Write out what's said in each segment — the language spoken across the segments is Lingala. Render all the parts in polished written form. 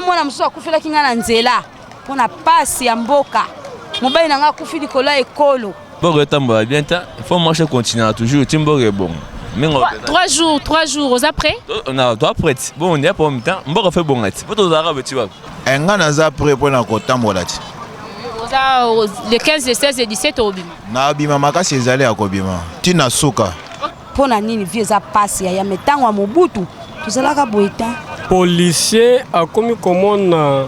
Mwana mosusu akufelaki ngai na nzela mpo na pasi ya mboka. Mobali na ngai akufi likolo ya ekolo. Mboka etambola bien te, il faut marche continuer toujours ti mboka ebonga. Mingi. 3 jours, 3 jours, oza prêt? Na toa prêt. Bon, on po temps mboka fe bonga ti po tozalaka beti wapi. Nga naza prêt mpona kotambola ti. Oza le 15, le 16, le 17 obima? Nabima makasi, ezali ya kobima ntina suka. Mpo na nini vie eza pasi yaya? Me ntango ya Mobutu tozalaka boye te. Policier akomi komona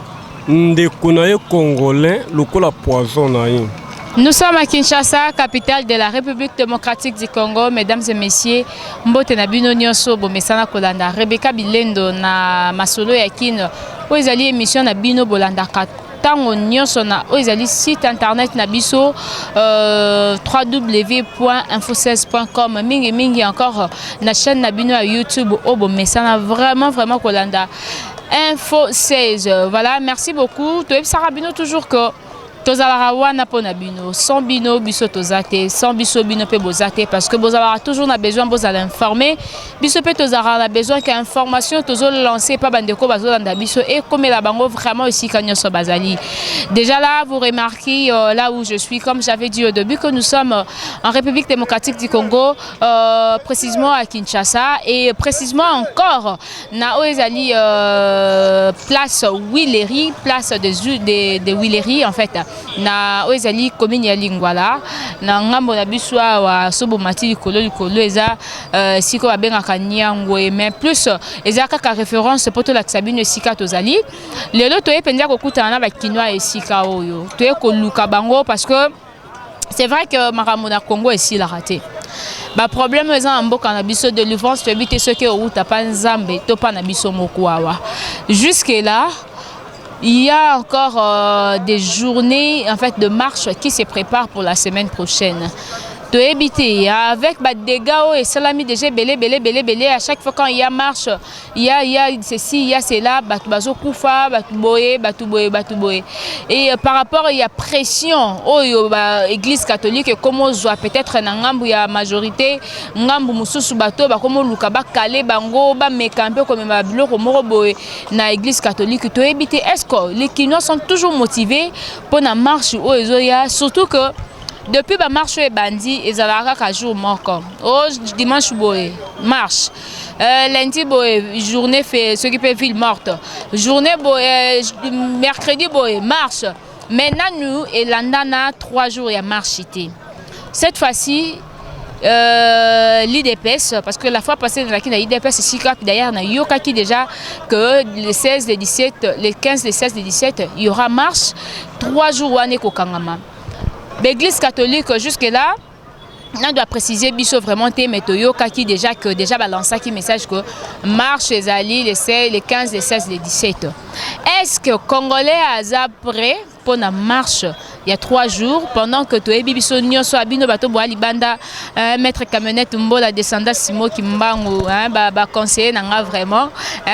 ndeko na ye congolais lokola poison na ye. Nous sommes à Kinshasa, capitale de la République démocratique du Congo. Mesdames et messieurs, mbote na bino nyonso bomesana kolanda Rebecca Bilendo na masolo ya Kin. Oyo ezali émission na bino bolandaka ntango nyonso na oyo ezali site internet na biso www.info16.com, mingi mingi encore na chaîne na bino ya YouTube oyo bomesana vraiment vraiment kolanda Info 16. Voilà, merci beaucoup. Toyebisaka bino toujours que tozalaka wana mpo na bino. Sans bino, biso toza te. Sans biso, bino mpe boza te, parce que bozalaka toujours na besoin bozala informé. Biso mpe tozalaka na besoin ke information tozolance epa bandeko bazolanda biso ekomela bango vraiment esika nyonso bazali. Déjà là, vous remarquez là où je suis. Comme j'avais dit au début que nous sommes en République démocratique du Congo, précisément à Kinshasa et précisément encore na oyo ezali place Huileries, place de Huileries en fait, na oyo ezali commune ya Lingwala. Na ngambo na biso awa, so bomati likolo likolo, eza esika oyo babengaka Niangwe, mais plus eza kaka référence mpo tolakisa bino esika tozali lelo. Toye mpenza kokutana na bakinois esika oyo, toye koluka bango, parce que c'est vrai que makambo na Congo esilaka te. Baproblème eza na mboka na biso, délivrance toyebi te soki outa mpa Nzambe to mpa na biso moko awa. Jusque là, il y a encore des journées en fait de marche qui se préparent pour la semaine prochaine. Toyebi te, avec badégâts oyo esalami déjà ebele ebele ebele ebele. À chaque fois quand il y a marche, il y a ceci, il y a cela, bato bazokufa, bato boye, bato boye, bato boye. Et par rapport il y a pression oyo ba église catholique ekomozwa peut-être na ngambu ya majorité, ngambu mosusu bato bakomoluka bakale bango, bameka mpe komema biloko moko boye na église catholique. Toyebi te, est ce que les Kinois sont toujours motivés mpona marche oyo ezoya? Surtout que depuis bamarche oyo ebandi, ezalaka kaka jour moko o dimanche boye marche, lundi boye journée fait soki mpe ville morte, journée boye, mercredi boye marche, mais nanu elanda na 3 jours ya marche te. Cette fois-ci, l'UDPS, parce que la fois passée nazalaki na UDPS esika d'ailleurs nayokaki déjà que le 16, le 17, le 15, le 16, le 17, il y aura marche 3 jours wana ekokangama. L'église catholique, jusque là na doit préciser biso vraiment te, mais toyokaki déjà que déjà balansaki message que marche ezali le 16, le 15, le 16, le 17. Est-ce que congolais aza prêt mpona marche il y a 3 jours, pendant que toyebi biso nyonso ya bino bato boya libanda? Maître camionnette Mbola descenda Simo Kimbangu, baconseiller na nga vraiment,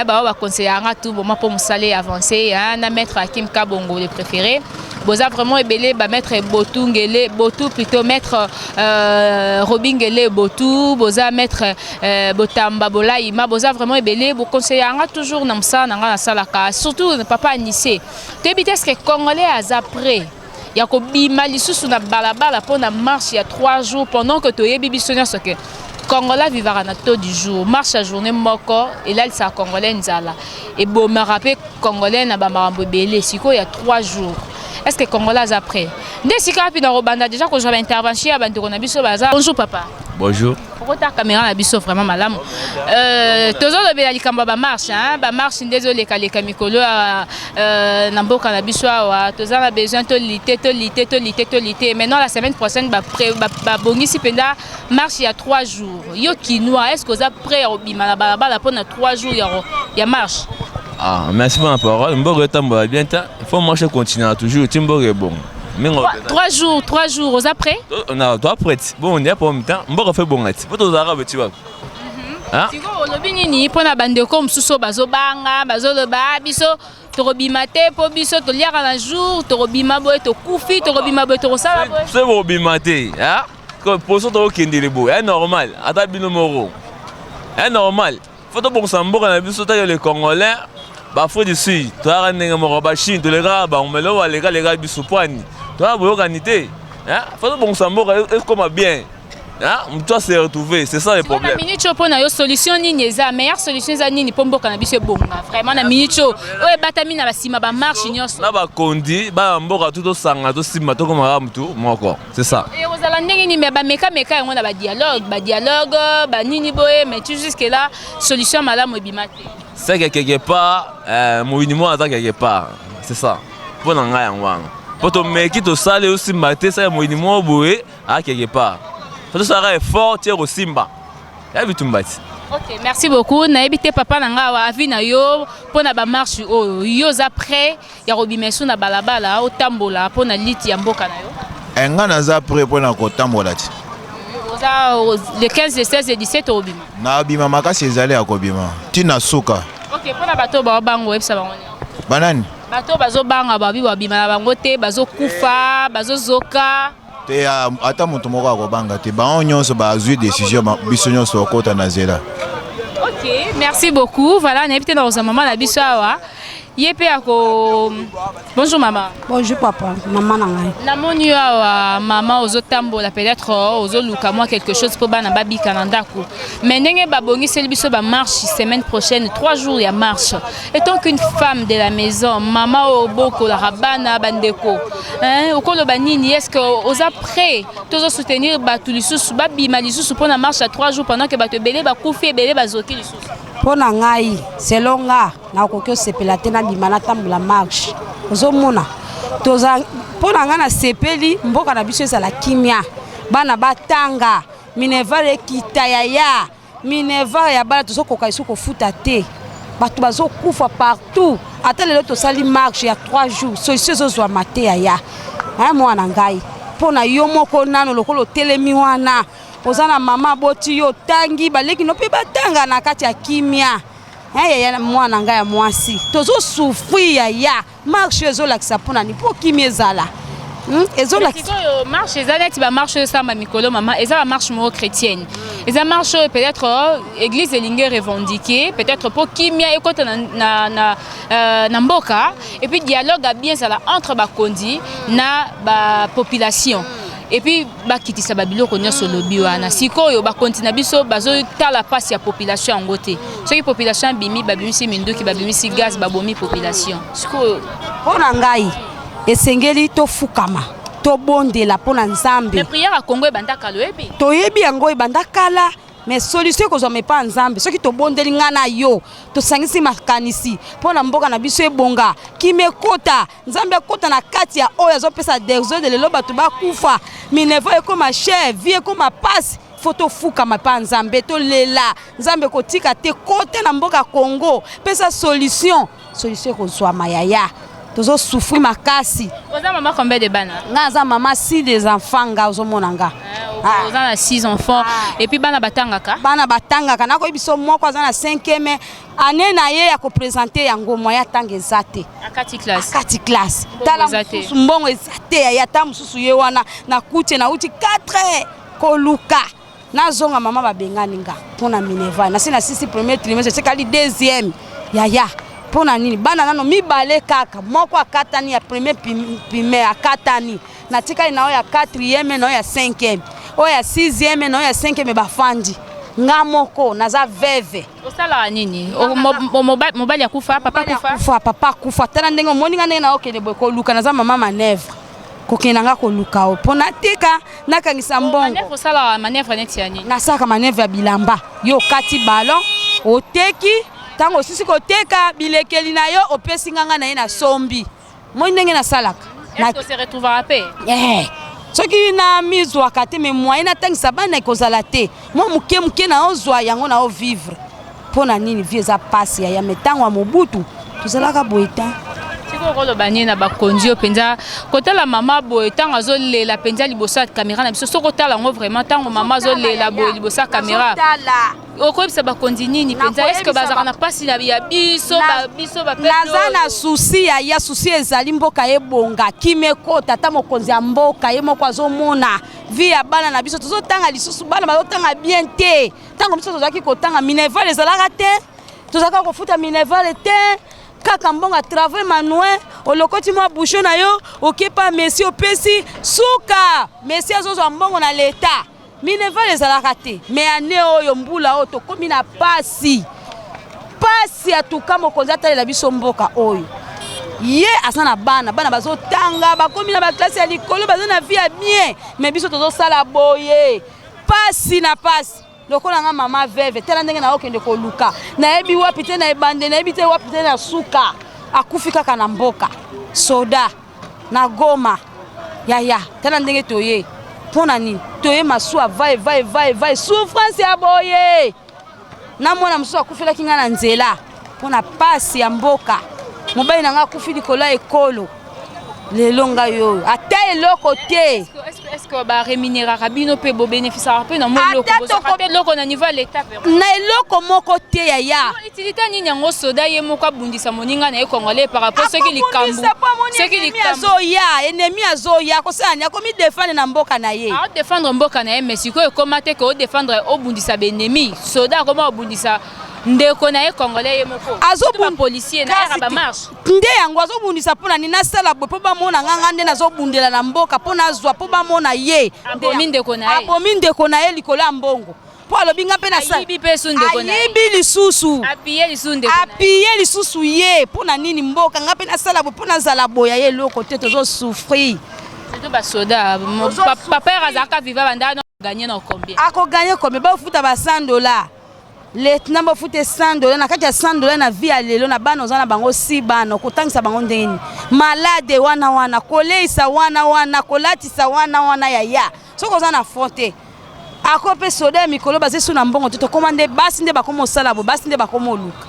bao baconseiller nga tout moment mpo mosala avancé, na maître Hakim Kabongo le préféré. Boza vraiment ebele, bamaître Botu Ngele Botu, plutôt maître Robi Ngele Botu, boza maître Botamba Bolaima, boza vraiment ebele, boconseiller nga toujours na mosala na nga nasalaka, surtout papa Anise. Toyebi te, est ce que congolais aza prêt ya kobima lisusu na balabala mpona marche ya 3 jours, pendant que toyebi biso nyonso ke congolais vivaka na taux du jour? Marche ya journée moko elalisaka congolais nzala, ebomaka mpe congolais na bamakambo ebele. Sikoyo ya 3 jours, est ce que congolais aza prêt? Nde esika wapi na kobanda déjà kozwa baintervention ya bandeko na biso baza. Bonjour papa. Bonjour. Okota caméra na biso vraiment malamu. Tozolobela likambo ya bamarche, bamarche nde ezolekaleka mikolo na mboka na biso awa. Toza na besoin tolite, tolite, tolite, tolite. Maintenant, la semaine prochaine, babongisi mpenza marche ya 3 jours. Yo kinois, est ce que oza prêt ya kobima na balabala mpona 3 jours ya marche? Ah, merci pour la parole. Mboka etambola bien te, il faut marche continuer toujours ti mboka ebonga. Mingi. 3 jours, 3 jours, oza prêt? Na toa prêt. Bon, on est pour temps mboka fe bonga ti po tozalaka beti wapi. Sikoyo olobi nini mpona bandeko mosusu oyo bazobanga, bazoloba: "Biso tokobima te mpo biso toliaka na jour, tokobima boye tokufi, tokobima boye tokosala boye"? So bobima te, poso tokokendele boye ya normal, ata bino moko ya normal. Faut tobongisa mboka na biso. Take le congolais. Baafrique du Sud toyaka ndenge moko, bachine tolekaka bango, mais lelo balekaleka biso poani toyaka boyokani te. Faut tobongisa mboka ekoma bien, moto ase retrouver, c'est ça le problème. Na minute oyo, mpo na yo, solution nini eza meilleure solution? Eza nini mpo mboka na biso ebonga vraiment na minute oyo, oyo ebatami na basima bamarche nyonso? Na bakondi bana mboka tu tosanga, tosimba, tokomaka mutu moko, c'est ça. Ekozala ndenge nini? Me bamekameka yango na badialogue, badialogue banini boye, mais tu jusque là solution malamu ebima te. C'est que quelque part moyini moko aza quelque part, c'est ça. Mpo na ngai yango wana, mpo tomeki, tosali, osimba te. Sala moyini moko boye aa quelque part, faut tosalaka effort tie kosimba ya bitumba ti. Ok, merci beaucoup. Nayebi te, papa na ngai awa, avis na yo mpo na bamarche oyo, yo oza prêt ya kobima esu na balabala, otambola mpo na lutte ya mboka na yo? Ngai naza prêt mpo na kotambola ti. Oza le 15, le 16, le 17 obima? Nabima makasi, ezali ya kobima ntina suka. Ok, mpo na bato oyo baobanga, oyebisa bango nini? Banani? Bato oyo bazobanga, babi babima na bango te, bazokufa, bazozoka. Te, ata moto moko akobanga te. Bango nyonso bazwi décision, biso nyonso okota na nzela. Ok, merci beaucoup. Voilà, nayebi te na kozwa mama na biso awa, ye mpe ako. Bonjour mama. Bonjour papa, mama na ngai. Namoni yo awa mama, ozotambola, peut-être ozoluka mwa quelque chose mpo bana babika na ndako. Mais ndenge babongiseli biso bamarche semaine prochaine, 3 jours ya marche, étant qu'une femme de la maison, mama oyo obokolaka bana, bandeko, okoloba nini? Est ce que oza prêt tozosoutenir bato lisusu babima lisusu mpona marche ya 3 jours, pendant que bato ebele bakufi, ebele bazoki lisusu? Mpo na ngai, selon nga, nakoki osepela te nabima natambola marche. Ozomona, toza, mpo na ngai nasepeli mboka na biso ezala kimia, bana batanga, minerval ekita. Yaya, minerval ya bana tozokoka lisusu kofuta te, bato bazokufa partout. Ata lelo tosali marche ya 3 jours, solution ezozwama te. Yaya, aya mwana ngai, mpo na yo moko nano, lokola otelemi wana, oza na mama aboti yo, otangi, baleki no mpe batanga na kati ya kimia. Yaya, mwana ngai ya mwasi, tozosouffrir yaya. Marche ezolakisa mpona nini? Mpo kimia ezala. Ezolakisa Sikoyo marche eza neti bamarche oyo esalama mikolo, mama, eza bamarche moko chrétienne, eza marche oyo peut-être église elingi revendiquer, peut-être mpo kimia ekota na mboka, et puis dialogue ya bien ezala entre bakonzi na bapopulation, et puis bakitisa babiloko nyonso olobi wana. Sikoyo bakonzi na biso bazotala mpasi ya population yango te. Soki population abimi, babimisi minduki, babimisi gaz, babomi population. Sikoyo Mpo na ngai, esengeli tofukama, tobondela mpo na Nzambe. Mais prière ya Congo ebanda kala, oyebi? Toyebi yango, ebanda kala, mais solution ekozwama epa Nzambe. Soki tobondeli, ngai na yo tosangisi makanisi mpo na mboka na biso ebonga, kimia ekota, Nzambe akota na kati ya oyo azopesa désordre. Lelo bato bakufa, minerval ekoma cher, vie ekoma pasi. Faut tofukama epa Nzambe, tolela Nzambe kotika te, kota na mboka Congo, pesa solution. Solution ekozwama yaya, tozosouffrir makasi. Oza mama combien de bana? Nga aza mama six des enfants, nga ozomona nga. Oza na 6 enfants, et puis bana batangaka? Bana batangaka. Nakoyebi biso, moko aza na 5e année na ye ya koprésenter yango, moyen atanga eza te. Akati classe? Akati classe. Tala mosusu, mbongo eza te yaya. Ata mosusu ye wana nakuti, nauti 4 heures koluka, nazonga, mama, babengani nga mpo na minerval. Nasi nasisi premier trimestre, etikali deuxième yaya. Mpo na nini? Bana nano mibale kaka, moko akatani ya premier primaire, akatani, natikali na oyo ya quatrième, na oyo ya cinquième, oyo ya sixième na oyo ya cinquième bafandi. Nga moko naza veuve. Osalaka nini? Mobali akufa? Papa akufa? Akufa, papa akufa. Tala ndenge omoni nga, ndenge naokende boye koluka, naza mama manœuvre, kokende na nga koluka o mpo nateka, nakangisa mbongo. Osalaka manœuvre neti ya nini? Nasalaka manœuvre ya bilamba. Yo okati ballon, oteki, ntango osisi koteka bilekeli na yo, opesi nga, nga na ye nasombi. Moi ndenge nasalaka. Se retrouvera mpe? Soki na mizwaka te, mais moyen natangisa bana ekozala te. Mwa moke moke naozwa yango, nao vivre. Mpo na nini? Vie eza pasi yaya. Mais ntango ya Mobutu tozalaka boye te. Sikoyo okoloba nini na bakonzi oyo mpenza kotala mama boye ntango azolela mpenza liboso ya kamera na biso? Soki otala yango vraiment, ntango mama azolela boye liboso ya kamera, okoyebisa bakonzi nini mpenza? Est-ce bazalaka na mpasi ya biso, biso? Naza na souci ya souci ezali mboka ebonga, kimia ekota. Ata mokonzi ya mboka ye moko azomona vie ya bana na biso. Tozotanga lisusu, bana bazotanga bien te. Ntango biso tozalaki kotanga, minerval ezalaka te, tozalaka kofuta minerval te. Kaka mbongo ya travail manuel, olokoti mwa bouchon na yo, okepa messi, opesi suka messi azozwa mbongo na leta. Minerval ezalaka te. Mais année oyo, mbula oyo, tokomi na pasi pasi. Atuka mokonzi atalela biso mboka oyo. Ye aza na bana, bana bazotanga, bakomi na baklase ya likolo, baza na vie ya bien, mais biso tozosala boye, pasi na pasi. Lokola nga mama veuve, tala ndenge naokende koluka, nayebi wapi te na ebande, nayebi te wapi te na suka. Akufi kaka na mboka soda na Goma. Yaya, tala ndenge toye. Mpo na nini toye masuwa? Vai vai vai vai, souffrance ya boye. Na mwana mosusu akufelaki ngai na nzela mpo na pasi ya mboka. Mobali na ngai akufi likolo ya ekolo. Lelo ngai oyo ata eloko te. Est-ce que barémunéraka bino mpe bobénéficiaka mpe na mwa eloko? Bozwaka mpe eloko na niveau ya l'état? Na eloko moko te, yaya. Utilité nini yango soda ye moko abundisa moninga na ye congolais par rapport soki likambo soki likambo azoya, ennemi azoya kosala nini? Akomi défendre na mboka na ye. Aodéfendre mboka na ye, mais sikoyo ekóma te ke odéfendre, obundisa baennemi. Soda akoma obundisa ndeko na ye congolais ye moko, bapolicier na ere bamarche. Nde yango azobundisa mpo na nini? Nasala boye mpo bamona nga, nga nde nazobundela na mboka mpo nazwa, mpo bamona ye. Abomi ndeko na ye. Abomi ndeko na ye likolo ya mbongo, mpo alobi nga mpe. Ayibi mpe su ndeko na ye. Ayibi lisusu. Apille lisusu ndeko. Apille lisusu ye. Mpo na nini? Mboka, nga mpe nasala boye mpo nazala boya ye eloko te. Tozosouffrir. Surtout basoda. Papa ere azalaka viva, banda gagner na combien? Akogagner combien? Bafuta ba 100 $, lieutenant bafute 100 $. Na kati ya 100 $, na vie ya lelo, na bana oza na bango, si bana okotangisa bango ndenge nini? Malade wana wana, koleisa wana wana, kolatisa wana wana. Yaya, soki oza na front te, ako mpe soda ya mikolo baza esu na mbongo te. Tokóma nde basi nde bakóma osala boye, basi nde bakóma oluka.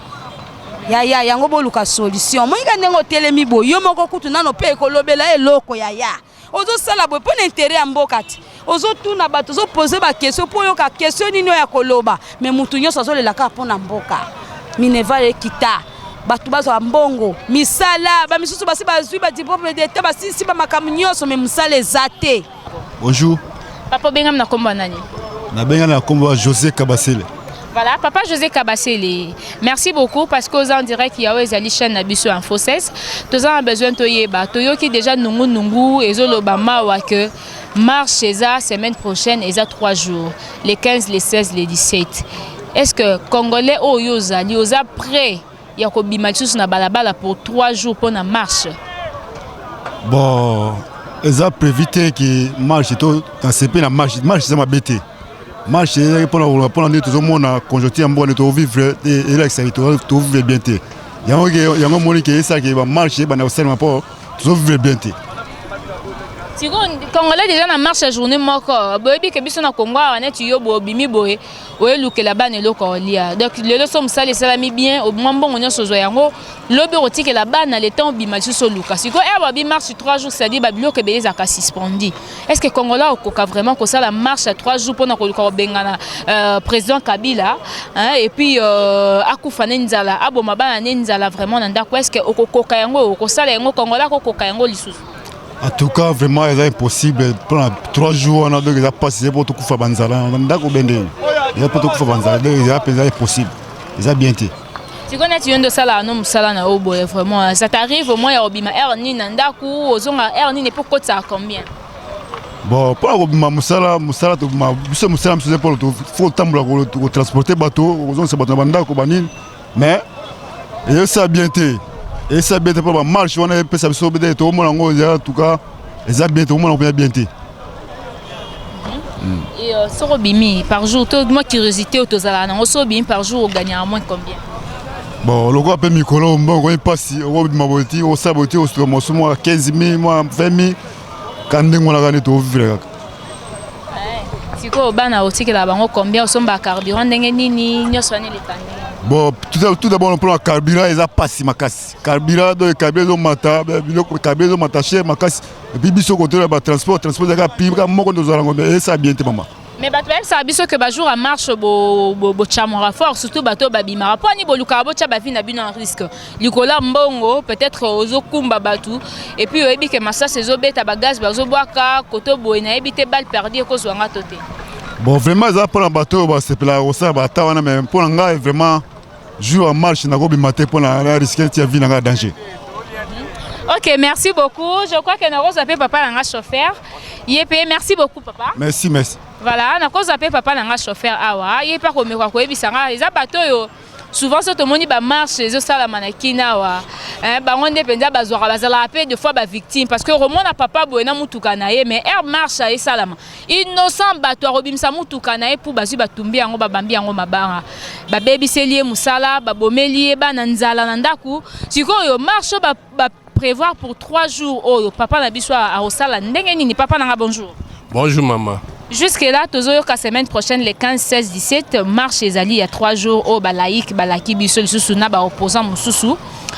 Yaya, yango boluka solution. Moyika ndenge otelemi boye, yo moko kutu nano mpe ekolobela eloko. Yaya, ozosala boye mpo na intérêt ya mboka te. Ozotuna bato, ozopose baquestion mpo oyoka question nini oyo ya koloba, mais mutu nyonso azolela kaka mpo na mboka. Minerval ekita, bato bazwa mbongo, misala. Bamisusu basi bazwi badiplôme d'état, basilisi bamakambo nyonso, mais mosala eza te. Bonjour. Papa, obengami na nkombo ya nani? Nabengami na nkombo ya José Kabasele. Voilà, papa José Kabasele. Merci beaucoup parce que en direct ya ezali chaîne na biso Info 16. Toza na besoin toyeba. Toyoki déjà nungu nungu ezoloba mawa que marche eza semaine prochaine, eza 3 jours, les 15, les 16, les 17. Est-ce que congolais oyo ozali oza prêt ya kobima lisusu na balabala pour 3 jours pour na marche? Bon, eza prévu te ke marche to nasepe na marche. Marche eza mabe te. Marche ezalaki mpona nde tozomona conjoncture ya mboka nde tovivre, elakisaki tovivre bien te. Yango yango omoni ke esalaki bamarche ebanda kosalema mpo tozovivre bien te. Sikoyo congolais déjà na marche ya journée moko, boyebi ke biso na Congo awa, neti yo boye obimi boye, oyelukela bana eloko olia. Donc lelo so mosala esalami bien, mwa mbongo nyonso ozwa yango, lobi okotikela bana le temps obima lisusu oluka. Sikoyo ere babi marche 3 jours, c'est-à-dire babiloko ebele ezalaka suspendi. Est ce que congolais okoka vraiment kosala marche ya 3 jours mpona koluka kobengana président Kabila, hein, et puis akufa ne nzala, aboma bana ne nzala vraiment na ndako? Est ce que okokoka yango, okosala yango? Congolais akokoka yango lisusu? En tout cas, vraiment eza impossible mpona 3 jours wana. Donc eza mpasi mpo tokufa banzala na ndako bende, eza mpo tokufa banzala. Donc eza mpenza impossible, eza bien te. Sikoyo neti yo nde osalaka no mosala na yo boye, vraiment ça t'arrive au moins ya kobima heure nini na ndako, ozonga heure nini, mpo kotisaka combien? Bon, mpona kobima mosala, mosala tobima biso, mosala mosusu mpo faut kotambola, kotransporte bato, kozongisa bato na bandako banini, mais eyosala bien te, eyosala bien te mpo bamarche wana epesa biso te. Tokomona yango eza, en tout cas eza bien, tokomona yango mpenza bien te. Et soki obimi par jour, to mwa curiosité oyo tozalaka nango, soki obimi par jour, ogagnaka moins combien? Bon, lokola mpe mikolo mbongo komi mpasi, okobima boye ti osala boye ti osuka mosu mwa 15 000, mwa 20 000 ka ndenge wana kaka nde tovivre kaka. Sikoyo bana otikelaka bango combien? Osombaka carburant ndenge nini? Nyonso wana eleka ndenge? Bon, tout d'abord mpona carburant eza mpasi makasi. Carburant, donc carburant ezomata, biloko, carburant ezomata cher makasi. Et puis biso kotola batransport, transport ezaka prix kaka moko nde ozala yango, mais esa bien te, mama. Mais bato bayebisaka biso ke bajour ya marche bochamwaka fort, surtout bato oyo babimaka. Mpo ani bolukaka botya bavie na bino en risque likolo ya mbongo? Peut-être ozokumba bato et puis oyebi ke masasi ezobeta, bagaz bazobwaka koto boye, nayebi te, balle perdue ekozwanga to te. Bon, vraiment eza mpona bato oyo basepelaka kosala bata wana, mais mpona ngai vraiment Jour ya marche nakobima te mpo na risque tia vie na ngai danger. Ok, merci beaucoup. Je crois que nakozwa mpe papa na nga chauffeur. Ye mpe, merci beaucoup papa. Merci, merci. Voilà, nakozwa mpe papa na nga chauffeur awa. Ye mpe akomeka koyebisa nga eza bato oyo souvent so tomoni bamarche ezosalama na kina awa, bango nde mpenza bazwaka, bazalaka mpe des fois bavictime, parce que okomona papa boye na mutuka na ye, mais air marche esalama, innocent bato akobimisa mutuka na ye mpo bazwi, batumbi yango, babambi yango mabanga, babebiseli ye mosala, babomeli ye bana nzala na ndako. Sikoyo marche oyo baprévoir pour 3 jours oyo, papa na biso akosala ndenge nini? Papa na nga, bonjour. Bonjour maman. Jusque là tozoyoka semaine prochaine, les 15, 16, 17, marche ezali ya 3 jours oyo balaïque balaki biso lisusu na baopposant mosusu.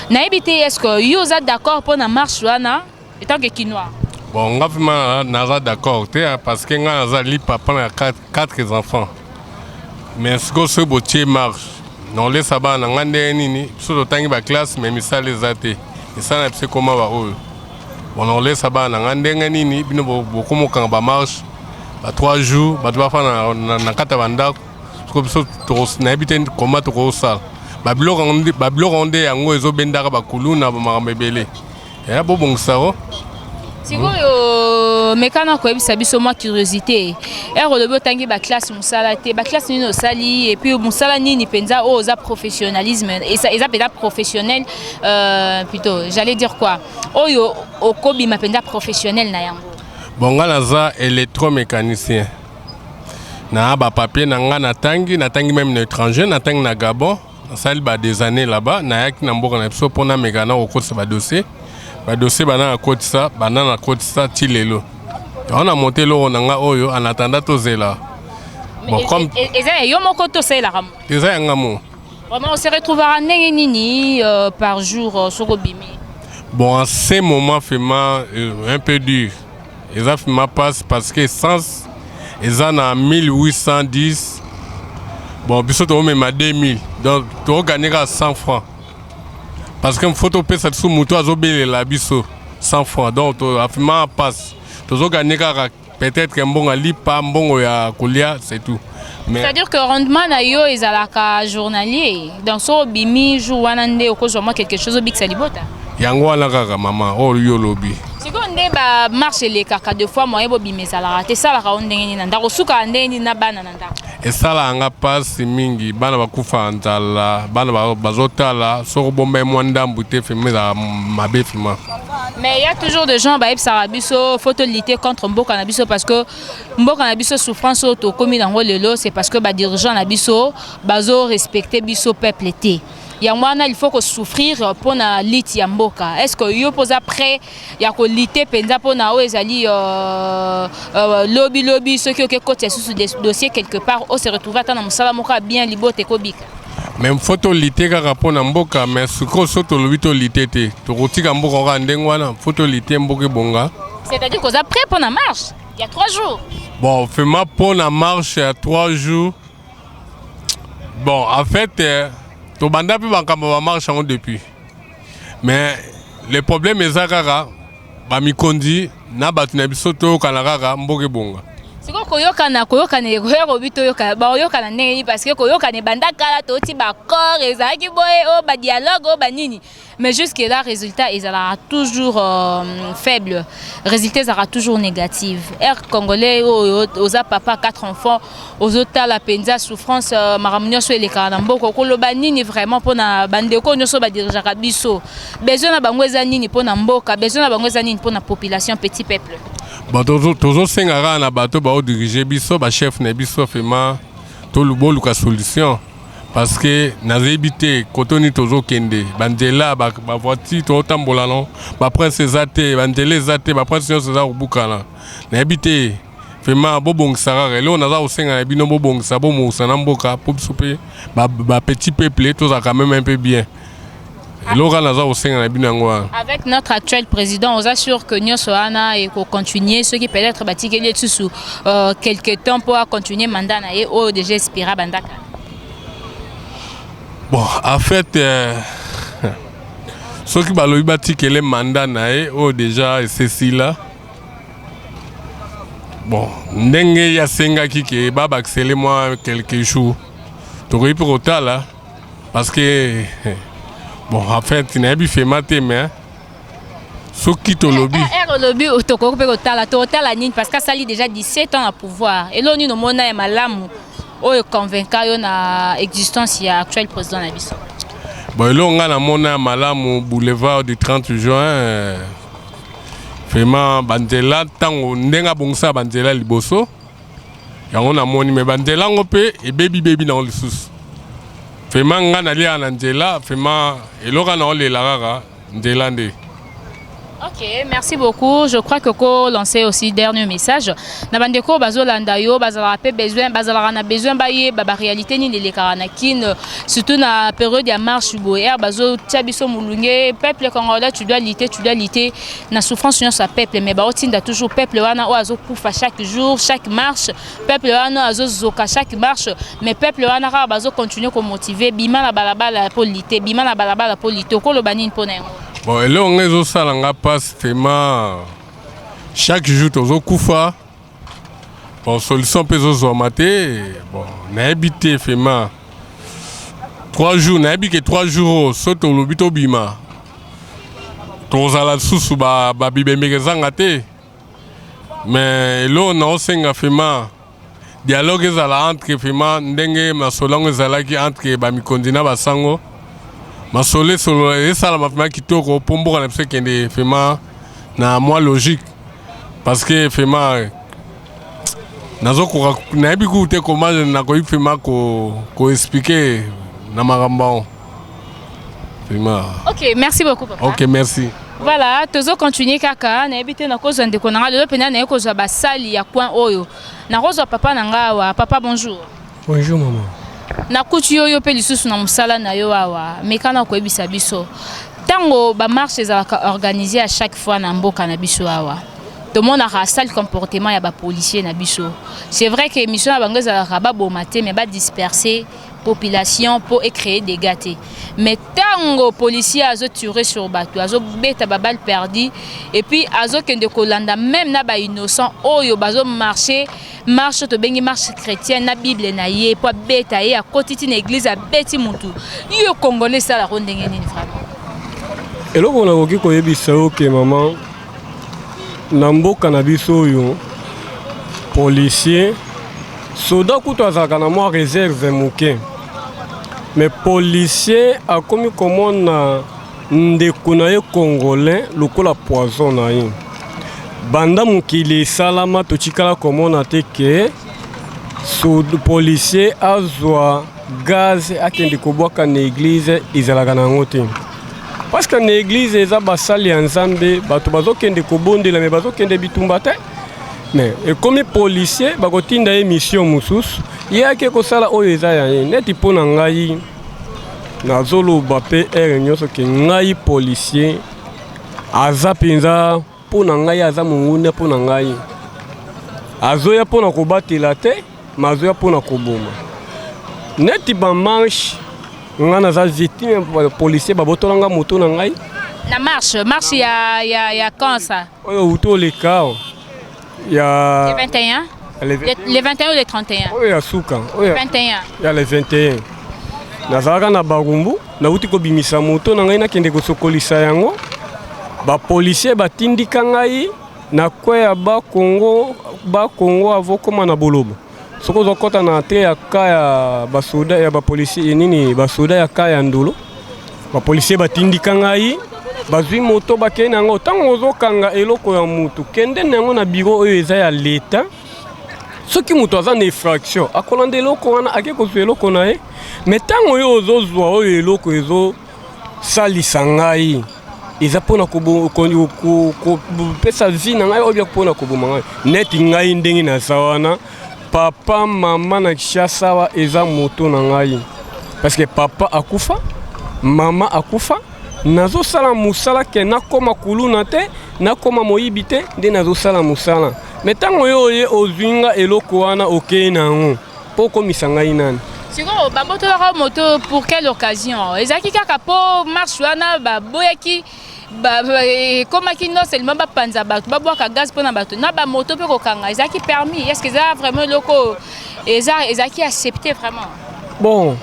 Nayebi te, est ce que yo oza d'accord mpo na marche wana étant que Kinois? Bon, nga vraiment naza d'accord te, parce que nga nazali papa na quatre enfants. Mais sikoyo soki botie marche, naolesa bana na nga ndenge nini? Biso totangi baclasse, mais misala eza te. Misala na biso ekóma baoyo. Bon, naolesa bana na nga ndenge nini? Bino bokóma okanga bamarche ba 3 jours, bato bafanda na kati ya bandako. Sikoyo biso nayebi te koma tokosala babiloko yango nde yango ezobendaka bakuluna, bamakambo ebele. Ya bobongisa o. Sikoyo mekana koyebisa biso mwa curiosité. Ere olobi otangi baclasse, mosala te, baclasse nini osali? Et puis mosala nini mpenza oyo oza professionnalisme, eza mpenza professionnel, plutôt j'allais dire quoi, oyo okobima mpenza professionnel na yango? Bon, nga naza électromécanicien na bapapier na nga. Natangi même na étranger, natangi na Gabon, nasali ba des années là-bas. Nayaki na mboka na biso mpo nameka na kokotisa badossier. Badossier banda nakotisa, banda nakotisa ti lelo, yango na monte eloko na nga oyo. En attendant tozela. Bon, comme eza ya yo moko to osalelaka mo? Eza ya nga mo. Vraiment, on se retrouvera ndenge nini par jour soki obimi? Bon, en ce moment vraiment un peu dur, eza vraiment passe, parce que essence eza na 1810. Bon, biso tokomema 2000, donc tokoganye kaka 100 francs, parce que faut topesa biso moto azobelela biso 100 francs. Donc vraiment passe, tozoganye kaka peut-être mbongo ya lipa, mbongo ya kolia, c'est tout. Mais c'est-à-dire que rendement na yo ezalaka journalier, donc so obimi jour wana nde okozwa mwa quelque chose obikisa libota? Yango wana kaka mama oyo yo olobi. Sikoyo nde bamarche elekaka, deux fois moyen bobima ezalaka te. Esalaka yo ndenge nini na ndako? Osukaka ndenge nini na bana na ndako? Esalaka nga mpasi mingi. Bana bakufa nzala, bana bazotala. Soki obomba ye mwa ndambu te, vraiment ezalaka mabe vraiment. Mais il y a toujours des gens bayebisaka biso faut lutter contre mboka na biso, parce que mboka na biso, souffrance oyo tokomi nango lelo, c'est parce que badirigeant na biso bazorespecte biso peuple te. Yango wana il faut kosouffrir mpona lutte ya mboka. Est ce que yo mpo oza prêt ya kolutter mpenza mpona oyo ezali lobi lobi, soki oke kotisa lisusu dossier quelque part, ose retrouve ata na mosala moko ya bien, libota ekobika? Mais faut tolutter kaka mpo na mboka. Mais sikoyo so tolobi tolutter te, tokotika mboka kaka ndenge wana. Faut tolutter, mboka ebonga. C'est-à-dire koza prêt mpona marche il y a 3 jours? Bon, vraiment mpo na marche ya 3 jours, bon, en fait tobanda mpe makambo bamarche yango depuis, mais le problème eza kaka bamikonzi na bato na biso. Toyokana kaka, mboka ebonga. Sikoyo koyokana, koyokana ekoya kobi toyokana, bakoyokana ndenge nini? Parce que koyokana ebanda kala, toti baaccord ezalaki boye, oyo badialogue, oyo banini, mais jusque là résultat ezalaka toujours faible, résultat ezalaka toujours négative. Air congolais oyo oza papa quatre enfants, ozotala mpenza souffrance, makambo nyonso elekaka na mboka, okoloba nini vraiment mpona bandeko nyonso badirigeaka biso? Besoin na bango eza nini mpona mboka? Besoin na bango eza nini mpona population, petit peuple? Bon, tozosenga kaka na bato baodirige biso, bachef na biso, vraiment boluka solution, parce que nayebi te koto nini tozokende. Banzela, bavoiture tozotambola no, baprince eza te, banzela eza te, baprince nyonso eza kobukana. Nayebi te vraiment, bobongisa kaka. Eloko naza kosenga na bino, bobongisa, bomongisa na mboka mpo biso mpe bapetit peuple tozala quand même un peu bien. Eloko kaka naza kosenga na bino yango wana. Avec notre actuel président, oza sûr que nyonso wana ekocontinue soki peut-être batikeli ye lisusu quelque temps mpo acontinue mandat na ye oyo déjà expira bandaka? Bon, en fait soki balobi batikele mandat na ye oyo déjà esesila, bon, ndenge ye asengaki ke babakisele mwa quelques jours, tokoki mpe kotala. Parce que bon, en fait, nayebi vraiment te, mais soki tolobi ere olobi tokoki mpe kotala, totala nini? Parce que asali déjà 17 ans na pouvoir. Eloko nini omona ya malamu oyo convaincre yo na existence ya actuel président na biso? Bon, eloko ngai namona ya malamu, boulevard du 30 juin, vraiment banzela, ntango ndenge abongisaka banzela liboso, yango namoni. Me banzela yango mpe ebebibebi nango lisusu. Vraiment, ngai naliaka na nzela. Vraiment, eloko na olela kaka nzela nde. Ok, merci beaucoup. Je crois que ko lancer aussi dernier message. Na bandeko bazolanda yo, bazalaka pe besoin, bazalaka na besoin bayeba ba réalité nini elekaka na Kin, surtout na période ya marche boye. Er bazo tia biso mulunge, peuple congolais, tu dois lutter, tu dois lutter na souffrance nyonso ya peuple, mais baotinda toujours peuple wana oyo azokufa chaque jour, chaque marche, peuple wana azozoka chaque marche, mais peuple wana kaka bazo continuer ko motiver bima na balabala po lutter, bima na balabala po lutter. Okoloba nini mpona yango? Bon, eloko ngai ezosala nga mpasi, vraiment, chaque jour tozokufa. Bon, solution mpe ezozwama te. Bon, nayebi te vraiment. 3 jours, nayebi ke 3 jours oyo, so tolobi tobima, tozala lisusu babibembeke ezanga te. Mais eloko naosenga, vraiment, dialogue ezala entre, vraiment, ndenge masolo yango ezalaki entre bamikonzi na basango. Masolo esolo esalama vraiment kitoko mpo mboka na biso ekende vraiment na mwa logique, parce que vraiment nazokoka, nayebi kuku te comment nakoki vraiment koexpliquer na makambo yango vraiment. Ok, merci beaucoup, papa. Ok, merci. Voilà, tozo continuer kaka. Nayebi te, nakozwa ndeko na nga lelo mpenza, naye kozwa basali ya coin oyo. Nakozwa papa na nga awa. Papa, bonjour. Bonjour, maman. Nakuti yo, yo mpe lisusu na mosala na yo awa. Mekana koyebisa biso, ntango bamarche ezalaka organisé à chaque fois na mboka na biso awa, tomonaka sale comportement ya bapolicier na biso. C'est vrai que mission na bango ezalaka baboma te, mais badisperser population mpo ecréer dégâts te. Mais ntango policier azotirer sur bato, azobeta baballe perdue, et puis azokende kolanda même na bainnocent oyo bazomarche, marche tobengi marche chrétienne, na Bible na ye mpo abeta ye, akoti ti na église, abeti mutu, yo Congolais esalako ndenge nini vraiment? Eloko nakoki koyebisa yo ke, mama, na mboka na biso oyo, policier, soda kutu azalaka na mwa réserve moke, mais policier akomi komona ndeko na ye congolais lokola poison na ye. Banda mokili esalama, totikala komona te ke policier azwa gaz akende kobwaka na église. Ezalaka na yango te, parce que na église eza basali ya Nzambe, bato bazokende kobondela, me bazokende bitumba te. Me ekomi policier, bakotinda ye mission mosusu, ye ake kosala oyo eza ya ye. Neti mpo na ngai, nazoloba mpe ere nyonso ke ngai, policier aza mpenza mpo na ngai, aza monguna mpo na ngai. Azoya mpo na kobatela te, ma azoya mpo na koboma. Neti bamarche, ngai naza victime, policier babotolanga moto na ngai. Na marche ya quand ça? Oyo uti oleka awa ya Le 21? Le 21 ou le 31? Oyo ya suka oyo. 21. Ya le 21, nazalaka na Barumbu, nauti kobimisa moto na ngai, nakende kosokolisa yango. Bapolicier batindika ngai na kwe ya Bakongo, Bakongo avokoma na Bolobo. Soki ozokɔta na te ya ka ya basoda ya bapolicier nini, basoda ya ka ya Ndolo, bapolicier batindika ngai, bazwi moto, bakei na yango. Ntango ozokanga eloko ya mutu, kende na yango na biro oyo eza ya leta. Soki moto aza na infraction, akolanda eloko wana, ake kozwa eloko na ye. Me ntango oyo ozozwa oyo eloko ezosalisa ngai, eza mpona kopesa vie na ngai oyo mpona koboma ngai. Neti ngai ndenge naza wana, papa, mama na Kinshasa awa, eza moto na ngai, parce que papa akufa, mama akufa. Nazosala mosala ke nakóma kuluna te, nakóma moyibi te, nde nazosala mosala. Me ntango oyo oye ozwi nga eloko wana, okei na yango mpo okomisa ngai nani? Sikoyo babotolaka moto pour quelle occasion? Ezalaki kaka mpo marche wana baboyaki, ekomaki non seulement bapanza bato, babwaka gaz mpona bato na bamoto mpe kokanga, ezalaki permis? Est ce que eza vraiment eloko ezalaki accepté vraiment? Bon.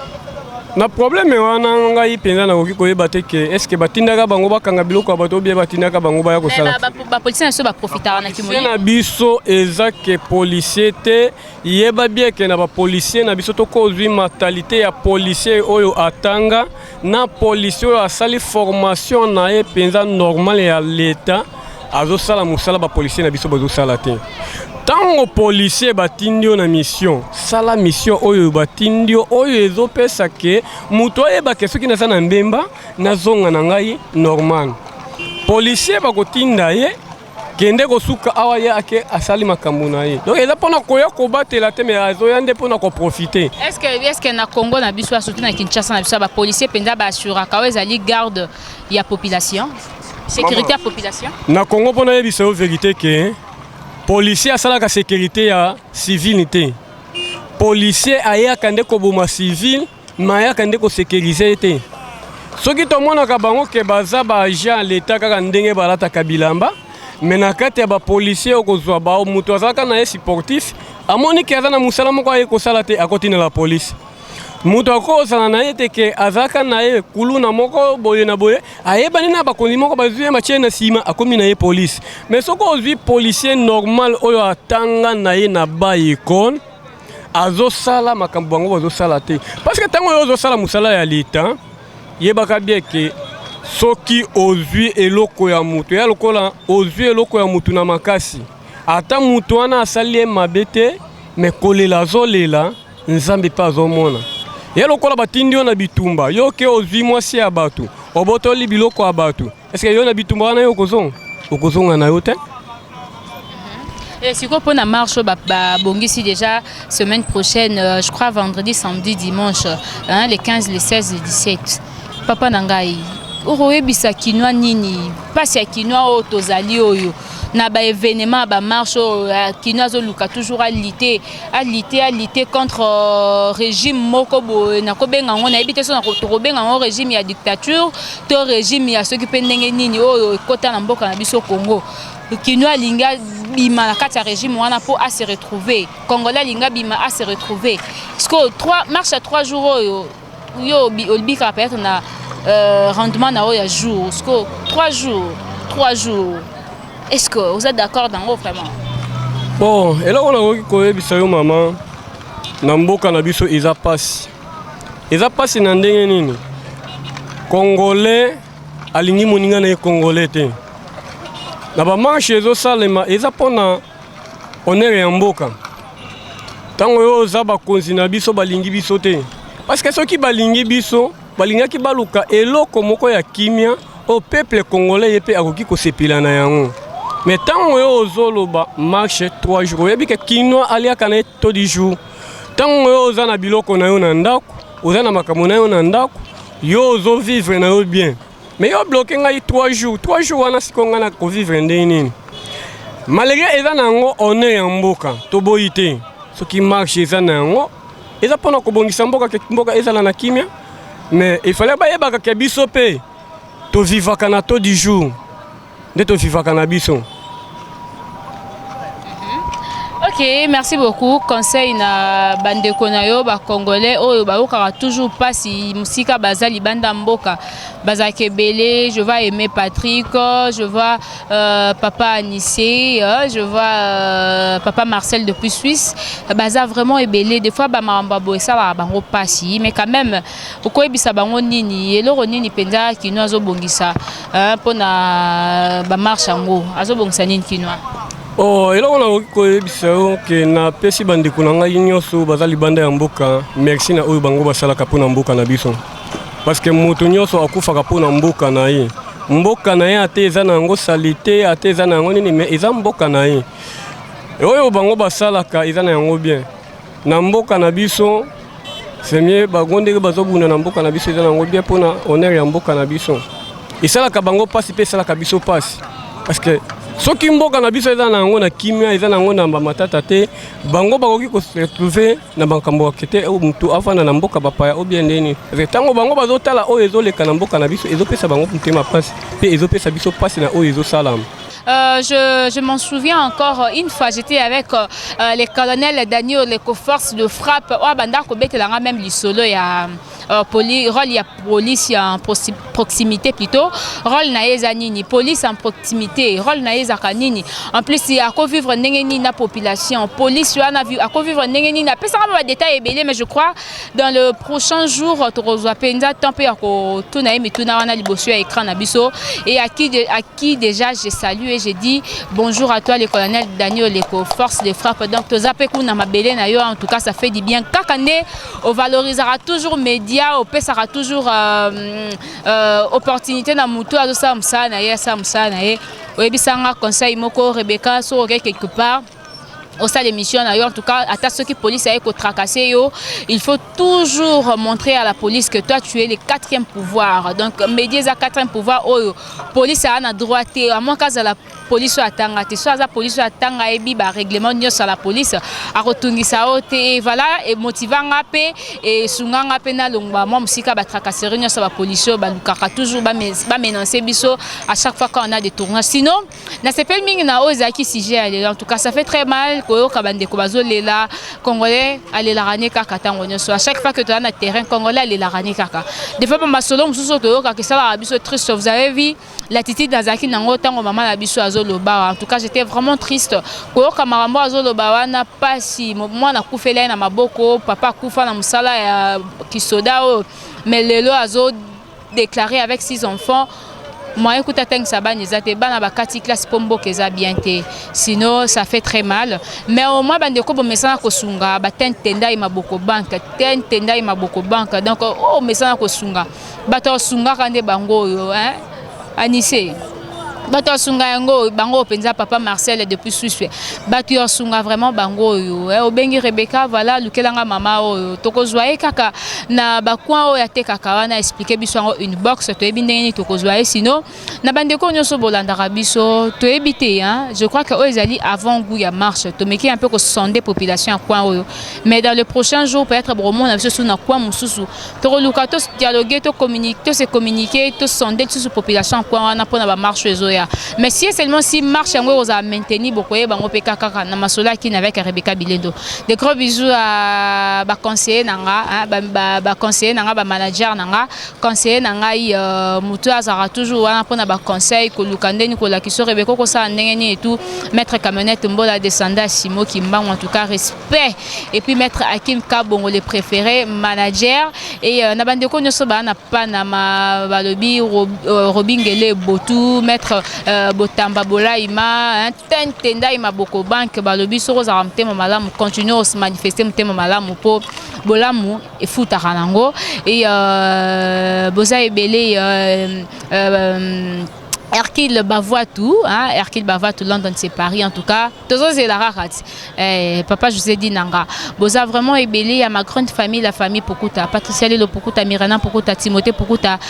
Na problème wana, ngai mpenza nakoki koyeba te ke est-ce batindaka bango bakanga biloko ya bato, obie batindaka bango baya kosala. Bapolicier na biso baprofitaka na kimoi na biso. Eza ke policier te, yeba bien ke na bapolicier na biso tokozwi mentalité ya policier oyo atanga na policier oyo asali formation na ye mpenza normale ya leta, azosala mosala bapolicier na biso bazosala te. Ntango policier batindi yo na mission, sala mission oyo batindi yo, oyo ezopesa ke moto ayeba ke soki naza na mbemba, nazonga na ngai normal. Policier bakotinda ye kende kosuka awa, ye ake asali makambo na ye. Donc eza mpona koya kobatela te, mais azoya nde mpona koprofiter. Est-ce que na Congo na biso, surtout na Kinshasa na biso, bapolicier mpenza baassuraka oyo ezali garde ya population, sécurité ya population? Na Congo, mpona yebisa yo vérité ke policier asalaka sécurité ya civile te. Policier ayaka nde koboma civile, mais ayaka nde kosécuriser ye te. Soki tomonaka bango ke baza baagent ya leta kaka ndenge balataka bilamba, mais na kati ya bapolicier okozwa bao moto azalaka na ye sportif, amoni ke aza na mosala moko aye kosala te, akoti na la police. Moto akozala na ye te ke azalaka na ye kuluna moko boye na boye, ayebani na bakonzi moko, bazwi ye, batie na nsima, akomi na ye police. Mais soki ozwi policier normal oyo atanga na ye na ba école, azosala makambo bango bazosala te. Parce que ntango oyo ozosala mosala ya leta, yebaka bien ke soki ozwi eloko ya moto, ya lokola ozwi eloko ya motu na makasi, ata moto wana asali ye mabe te, mais kolela azolela, Nzambe mpe azomona ye. Lokola batindi yo na bitumba, yo ke ozwi mwasi ya bato, obotoli biloko ya bato, est-ce yo na bitumba wana yo okozonga? Okozonga na yo te. Sikoyo mpona marche oyo babongisi déjà semaine prochaine, je crois vendredi, samedi, dimanche, hein, les 15, les 16, les 17, papa na ngai, okoyebisa Kinois nini? Mpasi ya Kinois oyo tozali oyo na baévénement ya bamarche oyo, Kinois azoluka toujours alutter, alutter, alutter contre régime moko boye. Nakobenga yango, nayebi te so tokobenga yango régime ya dictature to régime ya soki mpe ndenge nini oyo ekɔta na mboka na biso Congo. Kinois alingi abima na kati ya régime wana mpo ase retrouver. Congolais alingi abima, ase retrouver. Parce trois marche ya 3 jours oyo yo olobikaka peut-être na rendement na oyo ya jour, parce que 3 jours, 3 jours, est-ce que vous êtes d'accord nango vraiment? Bon, eloko nakoki koyebisa yo, mama, na mboka na biso eza pasi. Eza pasi na ndenge nini? Congolais alingi moninga na ye congolais te. Na bamarche ezosalema, eza mpona honneur ya mboka. Ntango oyo oza bakonzi na biso balingi biso te, parce que soki balingi biso, balingaki baluka eloko moko ya kimia oyo peuple congolais ye mpe akoki kosepela na yango. Mais ntango oyo ozoloba marche 3 jours, oyebi ke Kinois aliaka na ye to 10 jours. Ntango oyo oza na biloko na yo na ndako, oza na makambo na yo na ndako, yo ozovivre na yo bien, mais yo bloquer ngai 3 jours, 3 jours wana, sikoyo ngai na kovivre ndenge nini? Malgré eza na yango honneur ya mboka, toboyi te. Soki marche eza na yango, eza mpona kobongisa mboka, ke mboka ezala na kimia, mais efale bayebaka ke biso mpe tovivaka na taux du jour nde tovivaka na biso. Ok, merci beaucoup. Conseil na bandeko na yo bacongolais oyo bayokaka toujours mpasi mosika, baza libanda mboka, bazalaka ebele. Je vois Aimé Patrick, je vois papa Anissé, je vois papa Marcel depuis Suisse. Baza vraiment ebele. Des fois bamakambo ya boye esalaka bango mpasi, mais quand même okoyebisa bango nini? Eloko nini mpenza Kinois azobongisa mpona bamarche yango? Azobongisa nini, Kinois? Oh, eloko nakoki koyebisa yo ke napesi bandeko na ngai nyonso baza libanda ya mboka merci na oyo bango basalaka mpo na mboka na biso, parce que moto nyonso akufaka mpo na mboka na ye. Mboka na ye, ate eza na yango saleté, ate eza na yango nini, mais eza mboka na ye. Oyo bango basalaka eza na yango bien na mboka na biso. C'est mieux bango ndenge bazobunda na mboka na biso, eza na yango bien mpona honneur ya mboka na biso. Esalaka bango mpasi mpe esalaka biso mpasi, parce que soki mboka na biso eza na yango na kimia, eza na yango na bamatata te, bango bakoki kose retrouver na makambo ya te motu afanda na mboka bapaya obie ndeni. Parce que ntango bango bazotala oyo ezoleka na mboka na biso, ezopesa bango motema mpasi mpe ezopesa biso mpasi na oyo ezosalama. Je m'en souviens encore une fois, j'étais avec les colonels Daniel Leko, force de frappe, oyo banda kobetelanga même lisolo ya rôle ya police en proximité, plutôt rôle na ye eza nini, police en proximité, rôle na ye ezalaka nini, en plus akovivre ndenge nini na population, police wana akovivre ndenge nini. Apesaka ba badétail ebele, mais je crois dans le prochain jour tokozwa mpenza temps mpe ya kotuna ye mituna wana liboso ya écran na biso. Et à qui déjà je salue et je dis bonjour à toi, le colonel Daniel Leko, force de frappe. Donc toza mpe kuna mabele na yo. En tout cas, ça fait du bien kaka nde ovalorisaka toujours média, opesaka toujours opportunité na motu azosala mosala na ye, asala mosala na ye. Oyebisanga conseil moko, Rebecca, soki oke quelque part osala émission na yo, en tout cas ata soki police aye kotracasser yo, il faut toujours montrer à la police que toi, tu es le quatrième pouvoir. Donc média eza quatrième pouvoir oyo police aa na droit te, amoka azala police oyo atanga te. So aza police oyo atanga, ayebi barèglement nyonso ya la police, akotungisa yo te. Voilà, emotivanga mpe esunganga mpe nalongwa mwa mosika batracasserie nyonso ya bapolisi oyo balukaka toujours bamenace biso à chaque fois quand on a des tournages. Sinon, nasepeli mingi na oyo ezalaki sujet ya lelo. En tout cas, ça fait très mal koyoka bandeko bazolela. Congolais alelaka ne kaka ntango nyonso. À chaque fois que toza na terrain, Congolais alelaka ne kaka. Des fois bamasolo mosusu oyo toyokaka esalaka biso triste. Vous avez vu l'attitude nazalaki nango ntango mama na biso azoloba. En tout cas, j'étais vraiment triste koyoka makambo azoloba wana. Pasi, mwana akufeli ye na maboko, papa akufa na mosala ya kisoda oyo, mais lelo azodéclarer avec six enfants, moyen kuta atangisa bana eza te, bana bakati classe mpo mboka eza bien te. Sinon, ça fait très mal, mais au moins bandeko bomesana kosunga batentendai maboko banke tentendai maboko banke. Donc oyo omesana kosunga bato osungaka nde bango oyo anise bato asunga yango bango mpenza. Papa Marcel depuis Suisse, bato ya asunga vraiment bango oyo obengi Rebecca, voilà, lukelanga mama oyo tokozwa ye kaka na bacoin oyo atekaka wana, explique biso yango inbox, toyebi ndenge nini tokozwa ye. Sinon, na bandeko nyonso bolandaka biso, toyebi te, je crois que oyo ezali avant goût ya marche. Tomeki un peu kosonder population ya coin oyo, mais dans le prochain jour peut-être bokomona biso su na coin mosusu. Tokoluka todialogue, tose communiquer, tosonder lisusu population ya coin wana mpona bamarche ezoya. Mais si et seulement si marche yango ekozala maintenir, bokoyeba yango mpe kaka na masolo akini avec Rebecca Bilendo. De gros bisous à baconseiller na nga, baconseiller na nga, bamanager na nga, conseiller na ngai, motu azalaka toujours wana mpona baconseil, koluka ndeni kolakisa Rebecca kosala ndenge nini et tout. Maître Camionnette Mbola, descendant Simo Kimbangu, en tout cas respect. Et puis maître Hakim Kabongo, le préféré manager. Et na bandeko nyonso baa na Panama, balobi Robingele Botu, maître Botamba Bolaima Tentendai Maboko Banke, balobi soki ozalaka motema malamu, continue omanifeste motema malamu mpo bolamu efutaka nango. Et boza ebele, Hercule Bavoitou, hein, Hercule Bavoitou, London, c'est Paris, en tout cas. Tozozela kaka ti. Eh, papa José Dinanga. Boza vraiment ebele à ma grande famille, la famille Pokuta, Patricia Lelo Pokuta, Mirana Pokuta, Timothée Pokuta,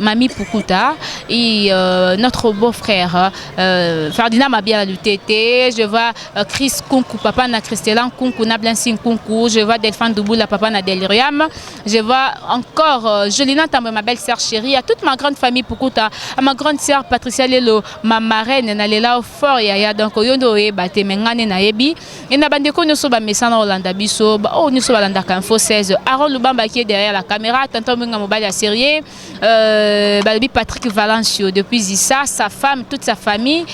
Mami Pokuta et notre beau-frère Ferdinand Mabia Lutete. Je vois Chris Kunku, papa na Christelan Kunku, na Blancy Kunku. Je vois Delphin Douboula, papa na Deliriam. Je vois encore Jolina Tambo, ma belle-sœur chérie, à toute ma grande famille Pokuta, à ma grande sœur Patricia Lelo, ma marraine, nalela fort yaya. Donc oyo nde oyeba te, me nga nde nayebi. E na bandeko nyonso bamesana olanda biso, oyo nyonso balandaka Info 16, Aaron Lubamba qui est derrière la caméra, tonton Minga, mobali ya sérieux, balobi Patrick Valencio depuis Zissa, sa femme, toute sa famille,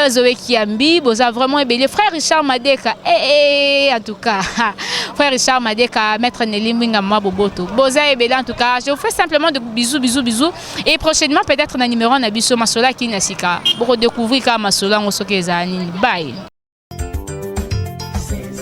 Zoé Kiambi, boza vraiment ebele. Frère Richard Madeka, eh, eh, en tout cas frère Richard Madeka, maître Nelly Mwinga, mwa boboto, boza ebele. En tout cas, je vous fais simplement de bisous, bisous, bisous, et prochainement peut-être na numéro na biso masolo akini na sika, bokodécouvrir kaka masolo yango soki ezala nini. Bye.